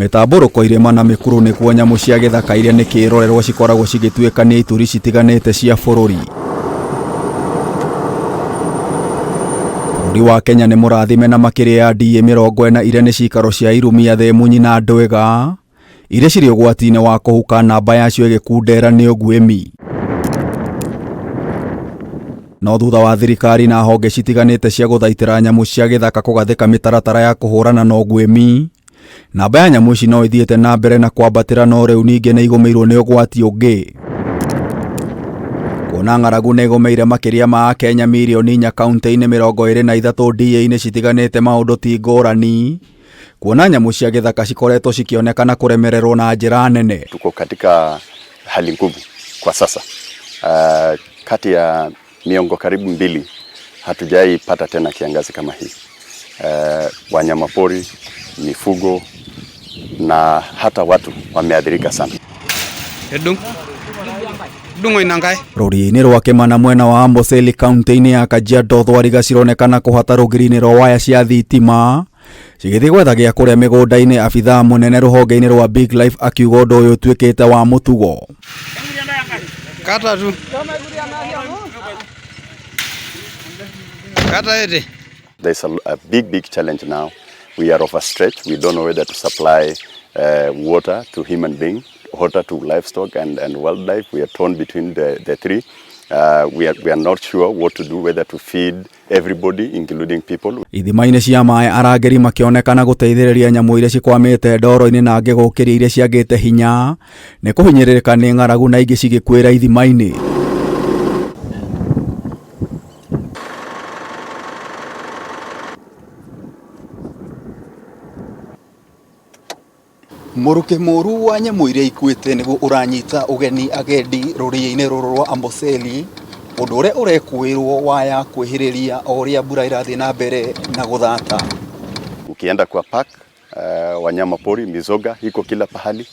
Mĩtambũrũko irĩma na mĩkuru nĩkuo nyamũ cia gĩthaka iria nĩ kĩrorerwa cikoragwo cigĩtuĩkania ituri citiganĩte cia bũrũri. Bũrũri wa Kenya nĩ mũrathime na makĩria ya ndiĩ 40 iria nĩ cikaro cia irumia thĩ, munyi na ndwĩga iria cirĩ ũgwati-inĩ wa kũhuka, namba yacio ĩgĩkundera nĩ ũguĩmi. No thutha wa thirikari na honge citiganĩte cia gũthaitĩra nyamũ cia gĩthaka kũgathĩka mĩtaratara ya kũhũrana na ũguĩmi, namba ya nyamũ ici no ithiĩte na mbere na kwambatĩra, no rĩu ningĩ nĩ igũmĩirwo nĩ ũgwati ũngĩ. Kuona ng'aragu nĩ ĩgũmĩire makĩria ma Akenya mirioni 4 kaunti-inĩ 23 DA-inĩ citiganĩte, maũndũ ti ngũrani kuona nyamũ cia gĩthaka cikoretwo cikĩonekana kũremererwo na njĩra nene. Tuko katika hali ngumu kwa sasa. Kati ya miongo karibu mbili hatujaipata tena kiangazi kama hii. Wanyamapori, mifugo na hata watu wameathirika sana. Rũriĩ-inĩ rwa Kĩmana mwena wa Amboseli kaunti-inĩ ya Kajiado, thwariga cironekana kũhata rũgiri-inĩ rwa waya cia thitima cigĩthiĩ gwetha gĩa kũrĩa mĩgũnda-inĩ. Abithaa mũnene rũhonge-inĩ rwa Big Life akiuga ũndũ ũyũ ũtuĩkĩte wa mũtugo. Kata tu. Kata ete. There's a big, big challenge now. We are overstretched. We don't know whether to supply water to human being, water to livestock and wildlife. We are torn between the three. We are not sure what to do, whether to feed everybody, including people. Ithima-inĩ cia maĩ arangĩri makĩonekana gũteithĩrĩria nyamũ iria cikwamĩte ndoro-inĩ na angĩ gũkĩria iria ciagĩte hinya nĩ kũhinyĩrĩrĩka nĩ ng'aragu na ingĩ cigĩkuĩra ithima-inĩ. Mũrukĩ mũru wa nyamũ iria ikuĩte nĩguo ũranyita ũgeni agendi rũriĩ-inĩ rũrũ rwa Amboseli, ũndũ ũrĩa ũrekũĩrwo waya kwĩhĩrĩria o ũrĩa mbura ĩrathiĩ na mbere na gũthata. Ukienda kwa park, wanyama pori, mizoga iko kila pahali.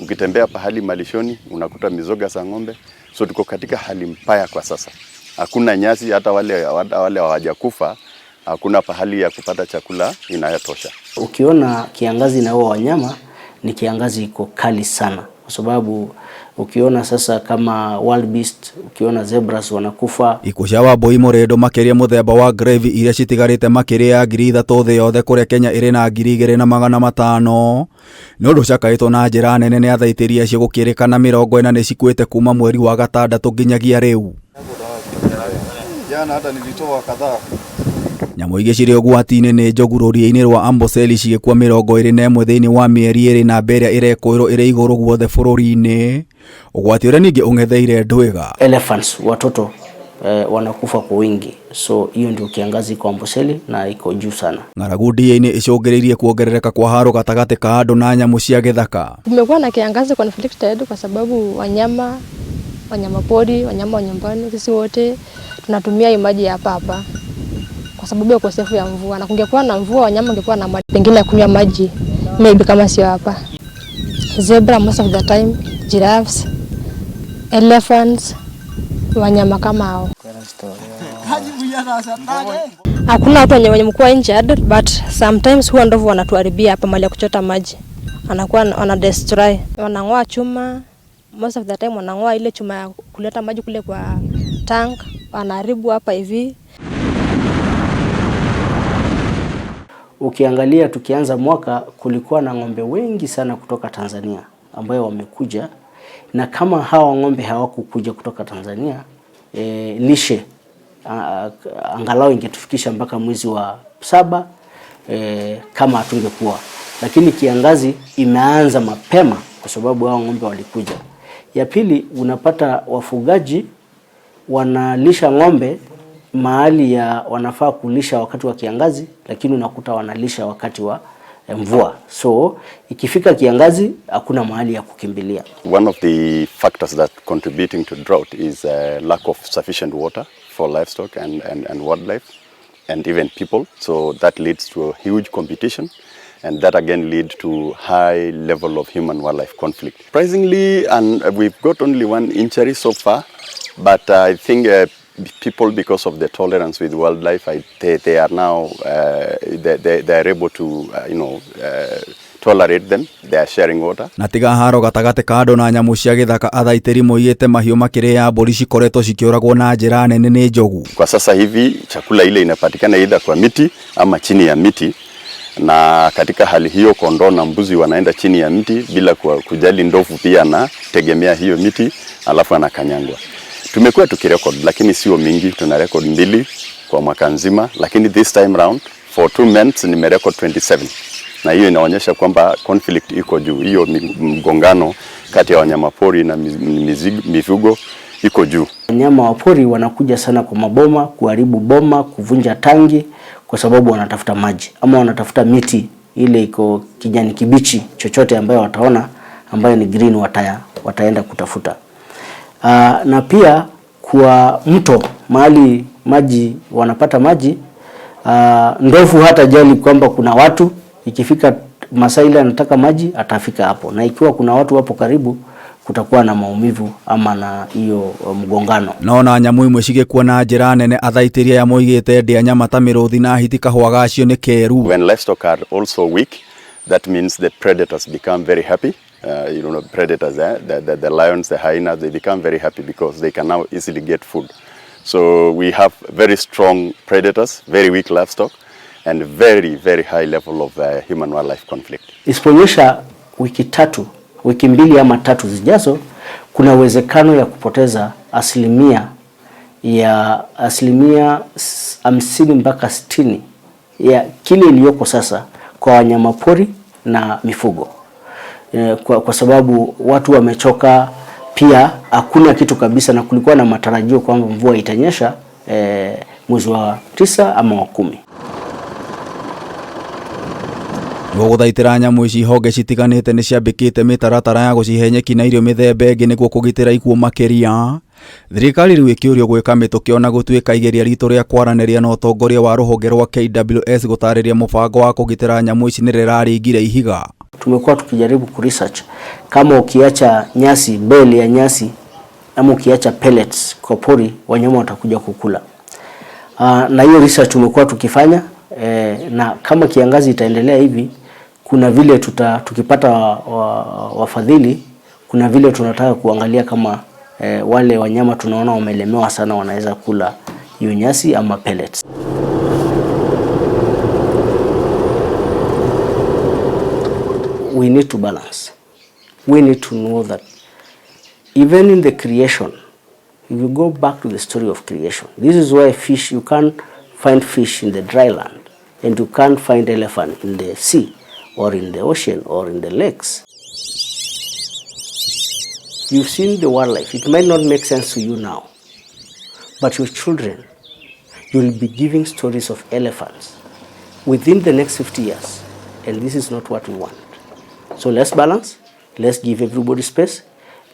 Ukitembea pahali malishoni unakuta mizoga za ng'ombe. So tuko katika hali mbaya kwa sasa. Hakuna nyasi, hata wale hawajakufa, hakuna pahali ya kupata chakula inayotosha. Ukiona kiangazi inaua wanyama, ni kiangazi iko kali sana, kwa sababu ukiona sasa kama wild beast, ukiona zebras wanakufa. Ikuũ cia wambui mũrĩndũ makĩria mũthemba wa Grevy iria citigarĩte makĩria ya 3,000 thĩ yothe, kũrĩa Kenya ĩrĩ na 2,500, nĩ ũndũ ũcakaĩtwo na njĩra nene nĩ athaitĩri acio, gũkĩrĩkana 40 nĩ cikuĩte kuma mweri wa gatandatũ nginyagia rĩu. Jana hata nilitoa kadhaa. Nyamũ ingĩ cirĩ ũgwati-inĩ nĩ njogu rũriĩ-inĩ rwa Amboseli cigĩkua 21 thĩinĩ wa mĩeri 2, namba ĩrĩa ĩrekũĩrwo ĩrĩ igũrũ guothe bũrũri-inĩ, ũgwati ũrĩa ningĩ ũng'etheire ndwĩga. Elephants watoto wanakufa kwa wingi, so hiyo ndio kiangazi iko Amboseli na iko juu sana. Ng'aragu DA-inĩ ĩcũngĩrĩirie kuongerereka kwa haro gatagatĩ ka andũ na nyamũ cia gĩthaka. Kumekuwa na kiangazi conflicted kwa sababu wanyama pori, wanyama wa nyumbani, sisi wote tunatumia hii maji ya hapa hapa kwa sababu ya ukosefu ya mvua, na kungekuwa na mvua wanyama wangekuwa na maji pengine ya kunywa maji, maybe kama sio hapa. Zebra most of the time, giraffes, elephants, wanyama kama hao. Hakuna watu wenye wamekuwa injured, but sometimes huwa ndovu wanatuharibia hapa mahali ya kuchota maji, anakuwa wana destroy, wanang'oa chuma most of the time, wanang'oa ile chuma ya kuleta maji kule kwa tank, wanaharibu hapa hivi. Ukiangalia tukianza mwaka kulikuwa na ng'ombe wengi sana kutoka Tanzania ambayo wamekuja, na kama hawa ng'ombe hawakukuja kutoka Tanzania, lishe angalau ingetufikisha mpaka mwezi wa 7, kama hatungekuwa. Lakini kiangazi imeanza mapema kwa sababu hao ng'ombe walikuja. Ya pili, unapata wafugaji wanalisha ng'ombe mahali ya wanafaa kulisha wakati wa kiangazi, lakini unakuta wanalisha wakati wa mvua. So ikifika kiangazi hakuna mahali ya kukimbilia. One of the factors that contributing to drought is lack of sufficient water for livestock and wildlife and even people. So that leads to a huge competition, and that again lead to high level of human wildlife conflict. Surprisingly, and we've got only one injury so far, but I think people, because of the tolerance with wildlife, they are now they are able to tolerate. Tolerate them, they are sharing water. Na tiga haro gatagatĩ ka andũ na nyamũ cia gĩthaka, athaitĩri moigĩte mahiũ makĩrĩa mbũri cikoretwo cikĩũragwo na njĩra nene nĩ njogu. Kwa sasa hivi chakula ile inapatikana either kwa miti ama chini ya miti, na katika hali hiyo kondoo na mbuzi wanaenda chini ya mti bila kujali ndovu pia anategemea hiyo miti, alafu anakanyangwa. Tumekuwa tukirecord lakini sio mingi, tuna record 2 kwa mwaka nzima, lakini this time round for 2 months nimerecord 27, na hiyo inaonyesha kwamba conflict iko juu. Hiyo mgongano kati ya wanyamapori na mifugo iko juu. Wanyama wa pori wanakuja sana kwa maboma, kuharibu boma, kuvunja tangi, kwa sababu wanatafuta maji ama wanatafuta miti ile iko kijani kibichi, chochote ambayo wataona ambayo ni green wataenda kutafuta. Na pia kwa mto mahali maji wanapata maji, ndovu hata jali kwamba kuna watu, ikifika masaa ile anataka maji atafika hapo, na ikiwa kuna watu hapo karibu kutakuwa na maumivu ama na hiyo mgongano. Nona nyamu imwe cigĩkua na njĩra nene, athaitĩri aya moigĩte ndĩa nyama ta mĩrũthi na hiti kahũa gacio nĩ keru. When livestock are also weak, that means the predators become very happy. Predators, the lions, the hyenas, they become very happy because they can now easily get food. So we have very strong predators, very weak livestock, and very, very high level of human-wildlife conflict. Isiponyesha wiki 2 ama 3 zijazo, kuna uwezekano ya kupoteza 50 mpaka 60 ya kile iliyoko sasa kwa wanyamapori na mifugo. Kwa sababu watu wamechoka, pia hakuna kitu kabisa, na kulikuwa na matarajio kwamba mvua itanyesha mwezi wa 9 ama wa 10. Nĩguo gũthaitĩra nyamũ ici, honge citiganĩte nĩ ciambĩkĩte mĩtaratara ya gũcihe nyeki na irio mĩthemba ĩngĩ nĩguo kũgitĩra ikuũ makĩria. Thirikari rĩu ĩkĩũrio gwĩka mĩtũkĩ ona gũtuĩka igeria ritũ rĩa kwaranĩria na ũtongoria wa rũhonge rwa KWS gũtarĩria mũbango wa kũgitĩra nyamũ ici nĩ rĩraringire ihiga. Tumekuwa tukijaribu kuresearch kama ukiacha nyasi, bale ya nyasi ama ukiacha pellets kwa pori, wanyama watakuja kukula. Na hiyo research tumekuwa tukifanya, na kama kiangazi itaendelea hivi, kuna vile tukipata wafadhili, kuna vile tunataka kuangalia kama wale wanyama tunaona wamelemewa sana wanaweza kula hiyo nyasi ama pellets. We need to balance. We need to know that even in the creation, if you go back to the story of creation, this is why fish, you can't find fish in the dry land, and you can't find elephant in the sea or in the ocean or in the lakes. You've seen the wildlife. It might not make sense to you now, but your children, you'll be giving stories of elephants within the next 50 years, and this is not what we want. So let's balance, let's give everybody space,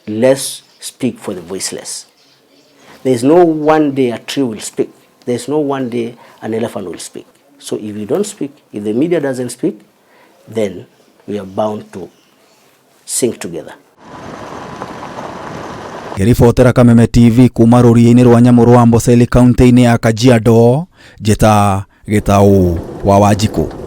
let's speak for the voiceless. There is no one day a tree will speak. There is no one day an elephant will speak. So if you don't speak, if the media doesn't speak, then we are bound to sink together. Ngĩribotera Kameme TV kuma rũriĩ-inĩ rwa nyamũ rwa Amboseli kaunti-inĩ ya Kajiado, njĩta Gĩtaũ wa Wanjikũ.